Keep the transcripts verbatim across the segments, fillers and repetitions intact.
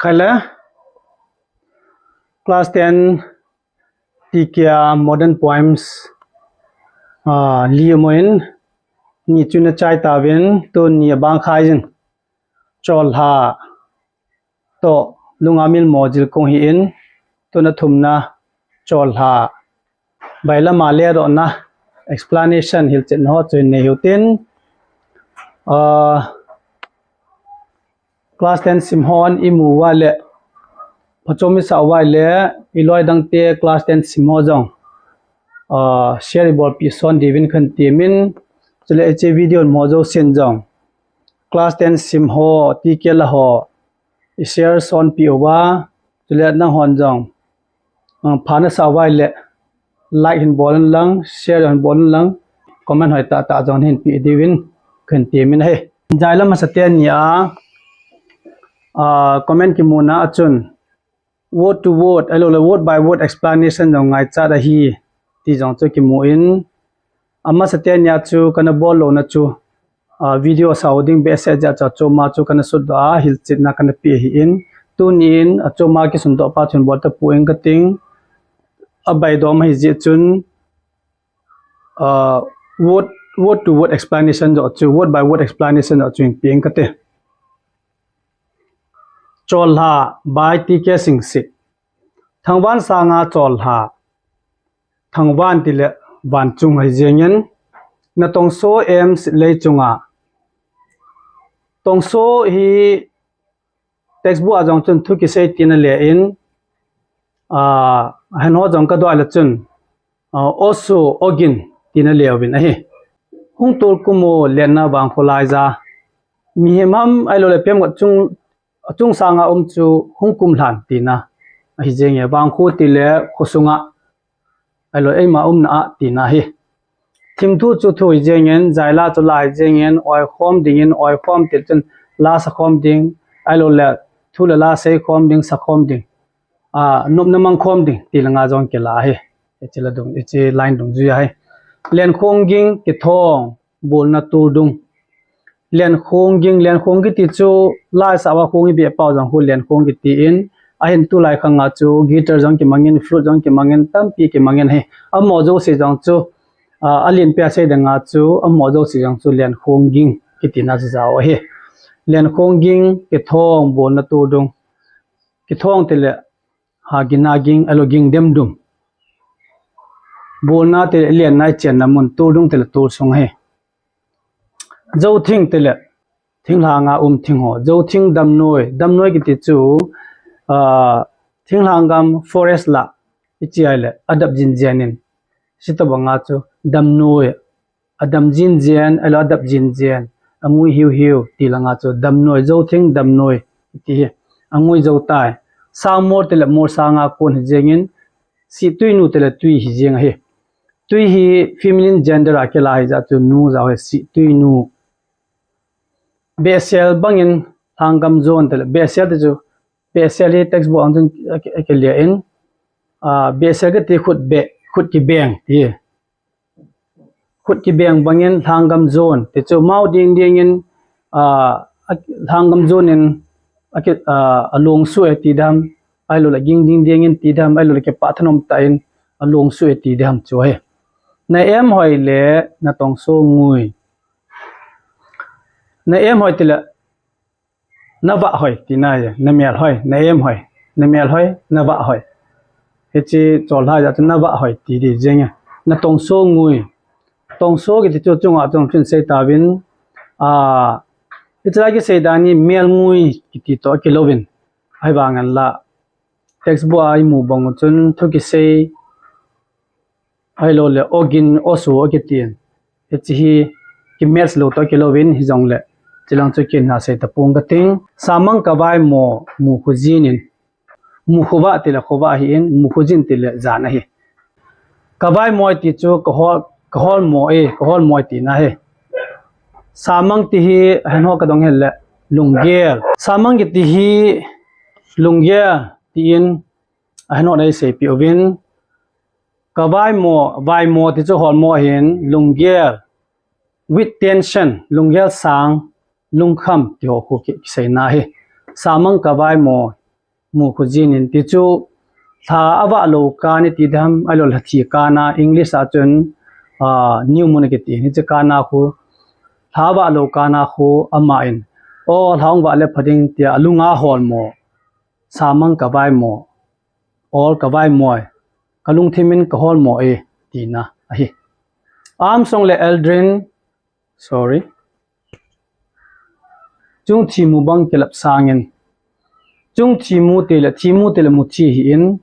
Khaile, class ten T K a modern poems, ah, li amun, ni chu na chai tauvin, tuni abang khaijin. Cholha toh lunga milmo jil kong hi in, tuna thumna Cholha bailama ledohna explanation hilchetna ho chu hin nei hiu tin, ah, class ten sim hon imu uva le, phachom isah uva le, iloi dangte class ten sim ho jong, ah, share ibolpeh son diuvin kahin temin, chule hiche video mo jousen jong class ten sim ho, T K la ho, ishare sonpeh uva, chule nanghon jong, ah, pha nasah uva le, like hin bol un lang, share hin bol un lang, comment hoi tahtah jong hin peh diuvin kahin temin ahi. Jailam asate nia, ah, comment kimuna a chun, word to word, ahilouleh word by word explanation jong ngaichat ahi, ti jong chu kimun, amasate nia chu kana bol louna chu, ah, video sao ding behseh jeh a chu achoma chu kana sutdoh a, hilchetna kana pe ahin, tuni in achoma kisundoh pa chun bol tapon kating, abaidom ahijeh chun, ah, word, word to word explanation joh chu, word by word explanation joh chu hin peng kate. Cholha by T K Singsit. Thangvan sanga cholha. Thangvan tile vanchung ahi jengin, natongso em sitlei chunga. Tongso hi textbook a jong chun thu kisei tina len, ah, ahin ho jong kadoh le chun, ah, oso ogin tina leuvin ahi. Hung tolkum u lenna vangkho laija. Mihem ham ahilouleh pemgot chung, achung sanga um chu hung kumlhan tina ahi jenge, vangkho tile khosunga, ahilou eima umna a tina ahi. Thimthu chu thu ahi jengin, jaila chu la ahi jengin, oikhom dingin, oikhom til chun la sakhom ding, ahilouleh thu le la seikhom ding, sakhom ding, ah, nopna mangkhom ding ti langa jong kila ahi. Hiche la dung, hiche line dungjui ahi. Lenkhong ging, kithong, bolna tuldung. Lenkhong ging, lenkhong kiti chu la isah uva khong ibeh pau jong khu lenkhong kitin, ahin tulai khanga chu guitar jong kimangin, flute jong kimangin, tampi kimangin ahi. Amaho jouse jong chu, ah, alenpia sei dinga chu, amaho jouse jong chu lenkhong ging kitina chu jao ahi. Lenkhong ging, kithong, bolna tuldung. Kithong tile ha gina ging, ahilou ging demdum. Bolna tile lenna ichenna mun, tuldung tile tulsung ahi. Jouthing tile thinglhanga um thing ho. Jouthing damnoi, damnoi kiti chu, ah, thinglhang gam forest la iche ahile adap jinjen in, hitobanga chu damnoi, adam jinjen, ahilou adap jinjen, angui hiuhiu ti langa chu damnoi, jouthing damnoi ti hi angui jou tai. Sangmol tile mol sanga kon hi jengin, sihtuinu tile tui hi jeng ahi. Tui hi feminine gender a kila ahijeh chun nu jao ahi, sihtuinu. Behsel bangin lhanggam jon tile, behsel ti chu, behsel hi textbook a chun aki, akile in, ah, behsel kiti khut beh, khut kibeng ti. Khut kibeng bangin lhanggam jon ti chu mao ding dingin, ah, a, lhanggam jon in aki, ah, along su e ti dam, ahilouleh ging ding dingin ti dam, ahilouleh kipah thanom tah in along su e ti dam chu ahi. Na em hoi le natongso ngui. Na em hoi tile navah hoi tina ahi, namel hoi, na em hoi, namel hoi, navah hoi. Hiche cholha jeh a chu navah hoi ti ding jenge. Natongso ngui. Tongso kiti chu chunga chun sei tauvin, ah, hiche lai kisei dan hi melngui kiti toh akilouvin. Ahivangin la textbook a imu bang chun thu kisei ahilouleh ogin, oso akitin. Hiche hi kimatch lou toh akilouvin hijongle, hichelang chu kin ha sei tapong kating. Samang kavaimo mukhu jin in. Mukhu vah tile khovah ahin, mukhu jin tile jan ahi. Kavaimo ti chu kahol, kaholmo e, kaholmo tina ahi. Samang ti hi ahin ho kadong hile lunggel. Samang kiti hi lunggel tin ahin ho nei seipeh uvin. Kavaimo, vaimo ti chu holmo ahin, lunggel, with tension, lunggel sang, lungkham ti ho khu ki, kiseina ahi. Samang kavaimo, mu khu jinin ti chu lha avah lou kana ti dam, ahilou lha thi kana, English a chun, ah, new moon akiti. Hiche kana khu lha avah lou kana khu aman, o, lha hung vah le pha ding tia alunga holmo, samang ka vaimo, or ka vaimoi, ka lungthimin ka holmo e, tina ahi. Armstrong le Aldrin, sorry. Chung thimu bang kilap sangin. Chung thimu tile, thimu tile muthi hi in,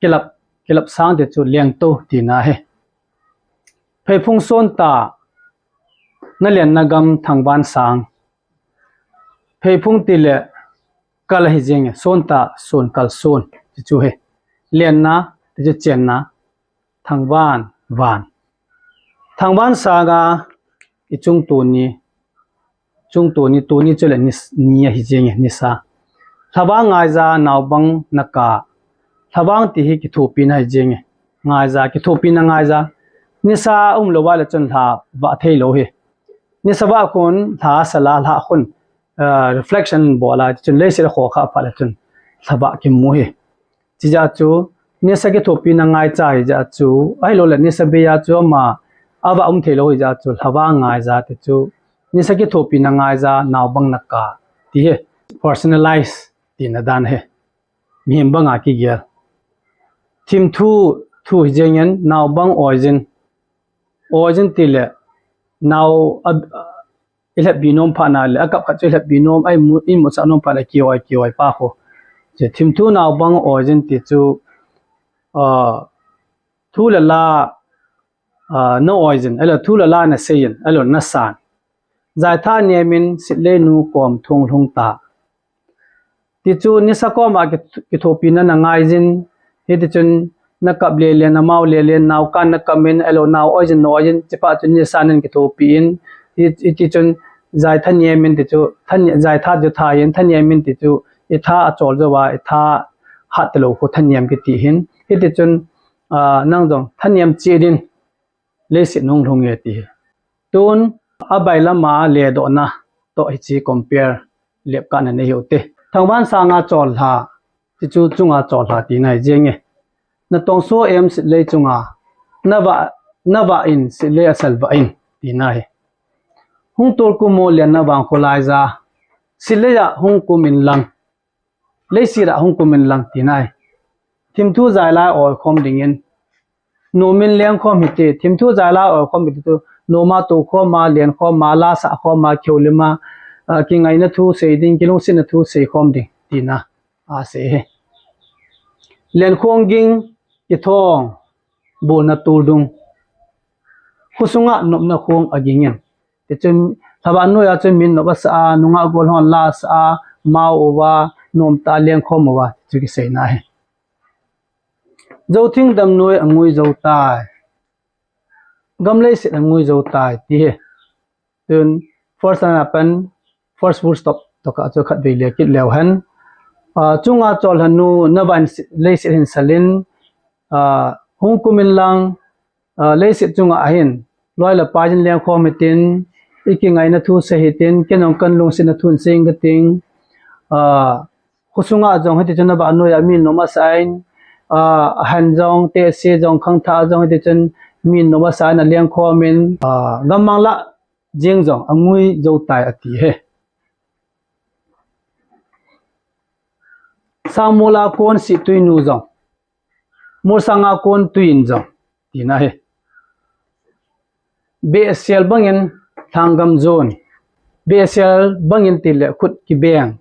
kilap, kilap sang te chu lengto tina ahi. Pheiphung sonta, na lenna gam thangvan sang. Pheiphung tile, kal ahi jenge, sonta, son, kal, son, ti chu ahi. Lenna, ti chu chenna, thangvan, van. Thangvan sanga, i chung tuni, chung tuni, tuni chule ni, ni ahi jenge, nisa. Lhavang ngaija, naobang naka. Lhavang ti hi kithopina ahi jenge, ngaija, kithopina ngaija. Nisa umlou vale chun lha vah theilou hi. Nisa vah khun, lha sala, lha khun, ah, reflection bola, chun leiset akho kha phat le chun lha vah kimu hi. Chijeh chu, nisa kithopina ngaicha hijeh chu, ahilou le nisa beiya chu ama, avah um theilou hijeh chu, lhavang ngaija ti chu, nisa kithopina ngaija, naobang naka, ti hi, personalize, tina dan hi. Mihem banga kigel. Thimthu, thu hi jengin, naobang oijin. Oijin tile, nao, a, i lhep bi nom phat na le, akap khat chu i lhep bi nom, a imu, imu sa nom phat na kioi, kioi pa khu. Che thimthu naobang oijin ti chu, ah, thu le la, ah, na oijin, ahilou thu le la na seiyin, ahilou na san. Jaitha nemin, Sitlei nu kom thung lhung ta. Ti chu nisa koma ki, kithopina na ngaijin, hiti chun na kap lele, na mao lele, nao kan na kamin, ahilou nao oijin, na oijin, chipa chun nisa nin kithopi in, hi, hiti chun jaitha nemin ti chu, tha ne, jaitha chu tha hin, tha nemin ti chu, i tha achol jouva, i tha hat talou khu tha nem kiti hin, hiti chun, ah, nang jong tha nem cheh din, leiset nung lhung e ti hi. Tun, abai lama ledohna toh hiche compare lep kana nei hiu te. Thangvan sanga chollha, ti chu chunga chollha tina hi jenge. Na tongso em Sitlei chunga, na vah, na vah in Sitlei asal vah in tina hi. Hung tol kum mo lenna vang kholai ja, Sitlei a hung kum in lang. Leiset a hung kum in lang tina hi. Thimthu jailai oi khom dingin. Nomin leng khom hiti, thimthu jailai oi khom hiti tu. Noma to khoma, len khoma, la sa khoma, kheu lima, ah, kingaina thu sei ding, kilungsetna thu sei khom ding, tina. Asei hi. Len khong ging, kithong, bolna tul dung. Khosunga nopna khong aging in. Tichun, lhava noiya chun min nop asa a, nungah gol hon la asa a, mao uva, nomtah a lengkhom uva, tichu kiseina hi. Jothing damnoi angui jou tai. Gam leiset angui jou tai, ti hi. Tun, first line apan, first full stop, toh kah chu khatvei le kit leu hen. Ah, chunga chollha nu, na vah in leiset hin salin, ah, hung kum in lang, ah, leiset chunga ahin, loi le pai in lengkhom hitin, i kingaina thu sei hitin, ken jong kan lungsetna thu sei inge kating, ah, khosunga jong hiti chun na vah noiya min nom asa in, ah, ahan jong, tehse jong, khangthah jong hiti chun min nom asa in alengkhom in, ah, gammang lah jeng jong angui jou tai ati hi. Sangmol a kon Situinu jong, Molsang a kon Tuiyin jong, tina hi. Behsel bangin lhanggam jon, behsel bangin tile khut kibeng,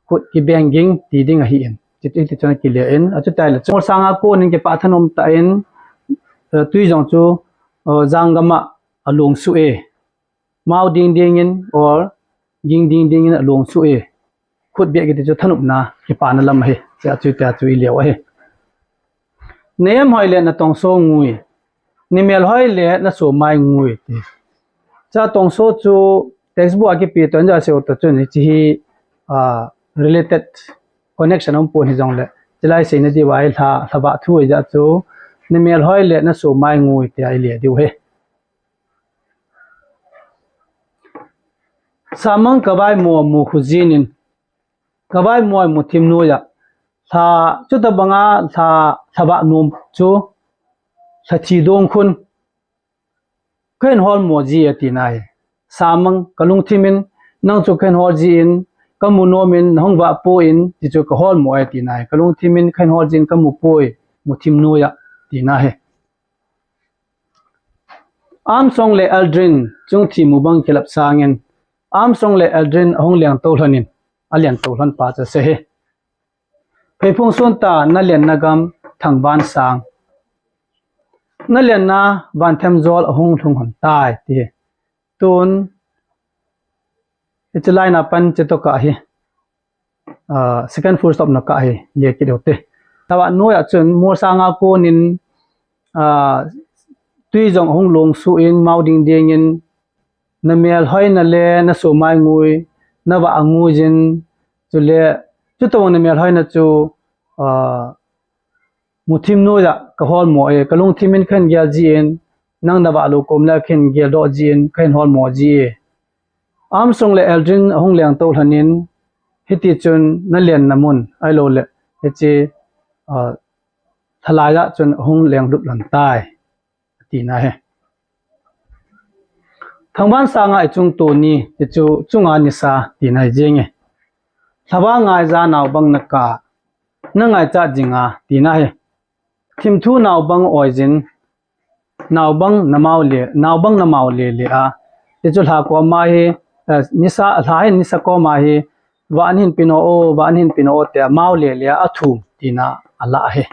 khut kibeng ging ti ding ahin. Ti, ti, ti chun kile in, achuti le Molsang a kon in kipah thanom tah in, eh, Tui jong chu, eh, janggam a along suh e. Mao ding dingin or ging ding dingin along suh e. Khut beh kiti chu thanopna, kipana lam ahi. Chea chu, tia chu i leu ahi. Na em hoi le na tongso ngui. Na mel hoi le na somai ngui ti. Chea tongso chu textbook a kipe toh, inja seo toh chun hiche hi, ah, related connection um pon hijongle. Chulai seina diuva hi lha, lha vah thu hijeh chu. Na mel hoi le na somai ngui tia i le diu ahi. Samang ka vaimo mu khu jinin, ka vaimo mu thim noiya, Lha, chuta banga lha, lha vah nom chu, lha thi dong khun, kahin hol mo ji e tina ahi. Samang, kalungthim in, nang chu kahin hol ji in, kamu nom in, nahung vah poi, ti chu kahol mo e tina ahi. Kalungthim in, kahin hol ji in, kamu poi, mu thim noiya, tina ahi. Armstrong le Aldrin chung thi mu bang kilap sangin, Armstrong le Aldrin ahung leng to lhonin, alen to lhon pa chu ahi. Pheiphung sun ta, nalen na gam Thangvansang. Nalen na Vanthemjol ahung lhung lhon tai, ti. Tun, hiche lai na pan che to ka hi. Ah, second full stop na ka hi, le kit u te. Lha vah noiya chun, mol sanga konin, ah, tui jong ahung long suh in, mau ding ding in, na melhoina le na sumai ngui, na vah angui jin, chule, chuta bang na melhoina chu, ah, mu thim noiya kahol mo e, kalungthim in kahin gel ji in, nang na vah lou kom le kahin gel doh ji in, kahin hol mo ji e. Armstrong le Aldrin ahung leng to lhonin, hiti chun nalen na mun, ahilou le, hiche, ah, lhalaiya chun ahung leng lut lhon tai, tina ahi. Thangvansanga i chung tuni, ti chu chunga nisa, tina ahi jing e. Lha vah ngaija nao bang na ka, na ngaichat jinga, tina ahi. Thimthu nao bang oi jin, nao bang na mau le, nao bang na mau le le a. Ti chu lha koma hi, eh, nisa, lha hin nisa koma hi, vah ahin pin o, vah ahin pin o, tia mau le le a, athum, tina alah ahi.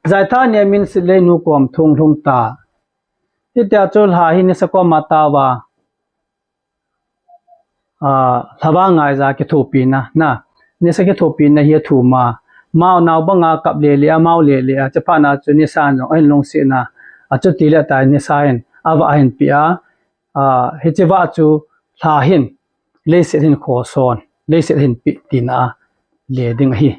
Jaitha Niamin Sitlei nu kom thung lhung ta. Hitia chu lha hi nisa koma tao va, ah, lha vah ngaija kithopina, na, nisa kithopina hi athum a. Mau nao banga kap le le a, mau le le a, chuphat na chu nisa in jong ahin lungset na, achuti le tai nisa hin, avah ahin peh a, ah, hiche vah chu lha hin, leiset hin khoson, leiset hin peh tina le ding ahi.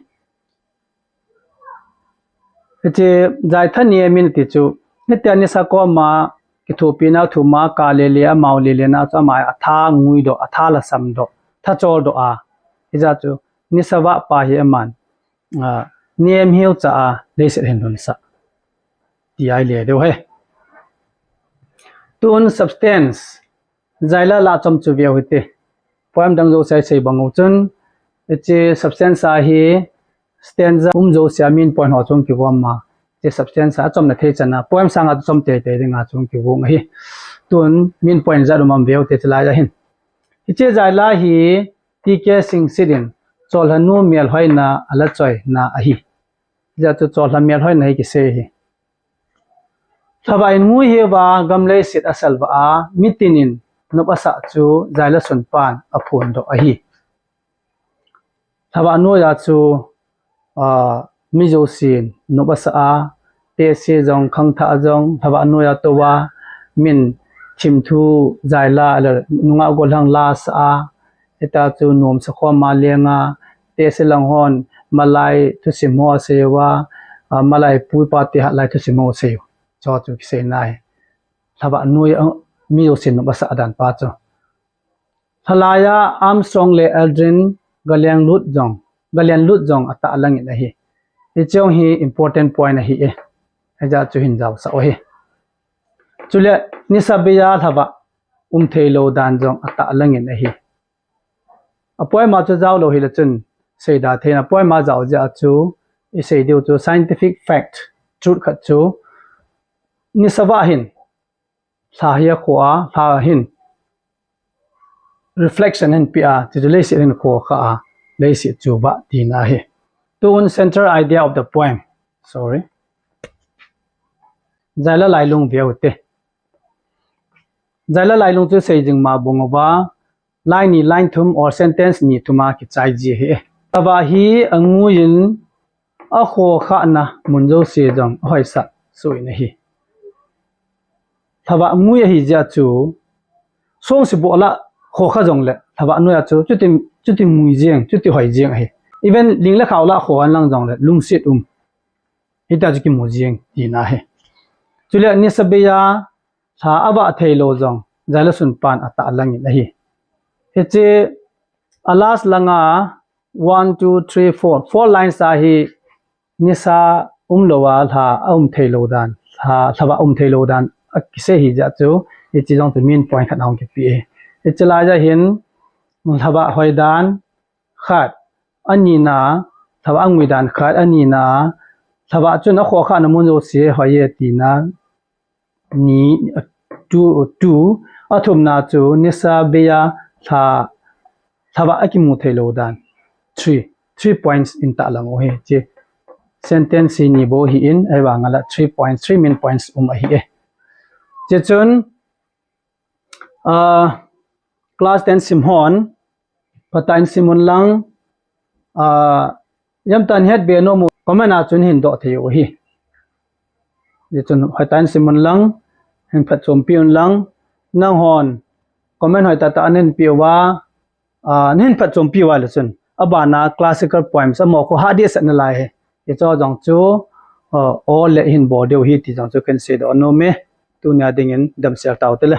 Hiche Jaitha Niamin ti chu, hitia nisa koma kithopina thum a, ka le le a, mau le le na chu ama atha ngui doh, atha lhasam doh, tha chol doh a. Hijeh chu nisa vah pa hi aman, ah, niam hiu cha a, leiset hin lhunsah, ti ahi le diu ahi. Tun substance, Jaila lah chom chu veu hite. Poem dang jouse sei bang u chun, hiche substance a hi stanza um jouse a main point ho chung kigom a. Hiche substance a chomna thei chan a, poem sanga chom teitei dinga chung kigong ahi. Tun main point jat um am veu te chulai a hin. Hiche Jaila hi T K Singsit in Chollhanu melhoina ala choina ahi. Hijeh chu Chollha melhoina hi kisei ahi. Lhavah in ngui hiuva gam leiset asalvah a, mitin in nop asah chu Jaila sunpan aphondoh ahi. Lhavah noiya chu, ah, mi jousen nop asah a, tehse jong, khangthah jong, lhavah noiya touva, min thimthu Jaila le nungah gollhang la asah a, hita chu nomsa khoma lenga, tehse lang hon malai thusim ho asei uva, ah, malai pu pa te hatlai thusim ho asei u. Chu chu kisei nai. Lhavah noiya, ah, mi jousen nop asah dan pa chu. Lhalaiya Armstrong le Aldrin galen lut jong, galen lut jong atahlang in ahi. Hiche jong hi important point ahi e. Hijeh chu hin jaosah u ahi. Chule nisa beiya lhavah um theilou dan jong atahlang in ahi. A poem a chu jaolou hile chun seida theina, poem a jao jeh a chu isei diu chu scientific fact, truth khat chu nisa vah hin lha hi akho a, lha hin reflection ahin pe a, chuchu leiset ahin khokha a, leiset chu vah tina ahi. Tun central idea of the poem. Sorry. Jaila lailung veu te. Jaila lailung chu seijing ma bung uva, line ni line thum or sentence ni thum a kichai ji ahi. Lhavah hi angui in akhokhana mun jouse jong ahoisah soh in ahi. Lhavah ngui ahi jeh a chu, songsi boh lah khokha jongle, lhavah noiya chu, chuti, chuti ngui jeng, chuti hoi jeng ahi. Even ling le khao lah khokha lang jongle, lungset um. Hita chu kimu jeng, tina ahi. Chule nisa beiya, lha avah theilou jong, Jaila sunpan atahlang in ahi. Hiche, a last langa, one, two, three, four, four lines a hi nisa umlou a lha a um theilou dan, lha, lhavah um theilou dan akisei ahi jeh chu, hiche jong chu main point khat ahung kipe e. Hiche laiya hin lhavah hoi dan khat, anina, lhavah angui dan khat, anina, lhavah chun akhohkhahna mun jouse hoi e tina, ni, two, two, athumna chu nisa beiya lha, lhavah akimu theilou dan, three, three points in tahlang u ahi. Hiche sentence hi ni bou ahin, ahivanga la three points, three main points um ahi e. Hiche chun, ah, class ten sim hon, phatah in sim un lang, ah, jamtah in hetbe nom u comment a chun hin doh thei u ahi. Hiche chun hoitah in sim un lang, hin phatchompi un lang, nanghon comment hoitah tah nahin peh uva, ah, nahin phatchompi uva le chun, abana classical poems amaho khu hah dehset nalai ahi. Hicheho jong chu, ah, o le hin bol diu ahi ti jong chu kahin seidoh nom e. Tunia dingin damsel tau hite le.